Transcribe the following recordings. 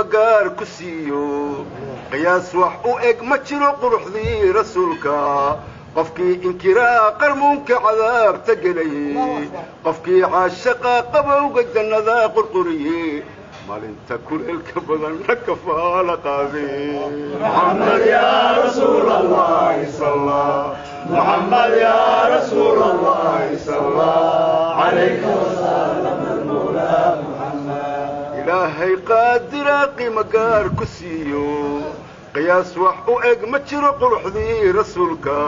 Gaar ku siiyo qiyaas wax u eg ma jiro quruxdii rasuulka. Qofkii inkiraa qarmuunka cadaabta gelayey, qofkii caashaqa qabowga jannada qurquriyey, maalinta kuleelka badan la kafaala qaaday. محمد يا رسول الله صلى، محمد يا رسول الله صلى عليك وسلم المولى محمد. Ilaahay qaadira qiimo gaar ku siiyo qiyaas wax u eg ma jiro quruxdii rasuulka.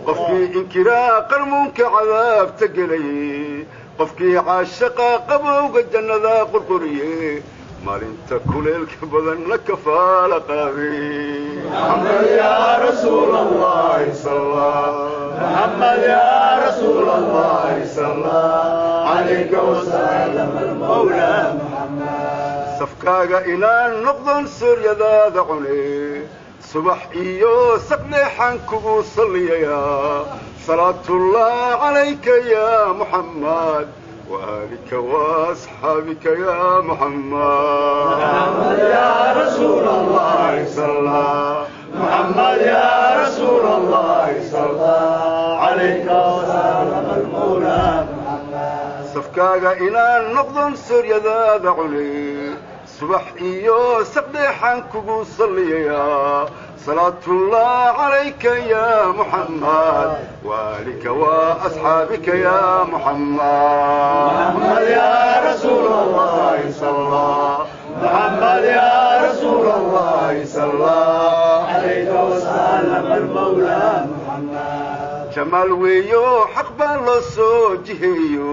Qofkii inkiraa qarmuunka cadaabta gelayey, qofkii caashaqa qabowga jannada qurquriyey, maalinta kuleelka badan la kafaala qaaday. محمد يا رسول الله صلى، محمد يا رسول الله صلى عليك وسلم المولى محمد. Safkaaga inaan noqdon sooryadaada cune, subax iyo saqdheexaan kugu salliyayaa. Salaatullah calayka yaa Muxammad وآلك وأصحابك يا محمد. محمد يا رسول الله صلى، محمد يا رسول الله صلى عليك وسلم المولى محمد. Safkaaga inaan noqdon sooryadaada cune, subax iyo saqdheexaan kugu salliyayaa. Salaatullah calayka yaa Muxammad وآلك وأصحابك يا محمد. محمد يا رسول الله صلى، محمد يا رسول الله صلى عليك وسلم المولى محمد. Jamaal weeyo xaq baa loo soo jiheeyo,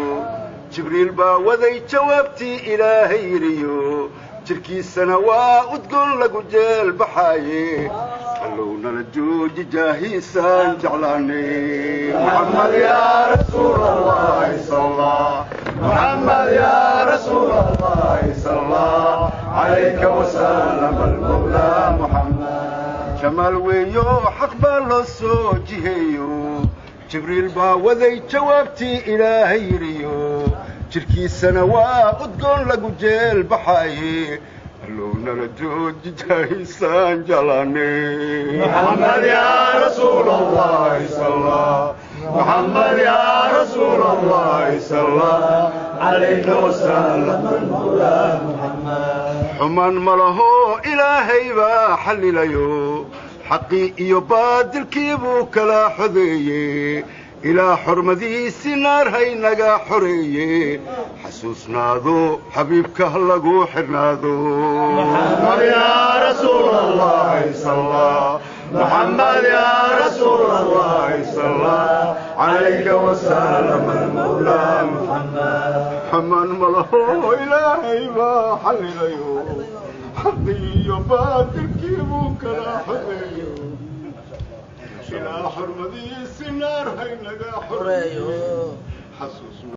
Jibriil baa waday jawaabtii Ilaahay yidhiyo, jirkiisana waa udgoon lagu jeel baxaaye. Allow nala jooji jaahiisaan jeclaanay. محمد يا رسول الله صلى، محمد يا رسول الله صلى عليك وسلم المولى محمد. Jamaal weeyo xaq baa loo soo jiheeyo, Jibriil baa waday jawaabtii Ilaahay yidhiyo, jirkiisana waa udgoon lagu jeel baxaaye. Allow nala jooji jaahiisaan jeclaanay. محمد يا رسول الله صلى، محمد يا رسول الله صلى عليك وسلم المولى محمد. Xumaan ma laho, Ilaahay baa xallilayo, xaqii iyo baadilkii buu kala xodeeye. Ilaa xormadiisi naar haynaga xoreeye. Xasuusnaado xabiibka ha lagu xidhnaado. محمد يا رسول الله صلى، محمد يا رسول الله صلى عليك وسلم المولى محمد. Xumaan ma laho, Ilaahay baa xallilayo, xaqii iyo baadilkii buu kala xodeeyo. Ilaa xormadiisi naar haynaga xoreeyo. Xasuusna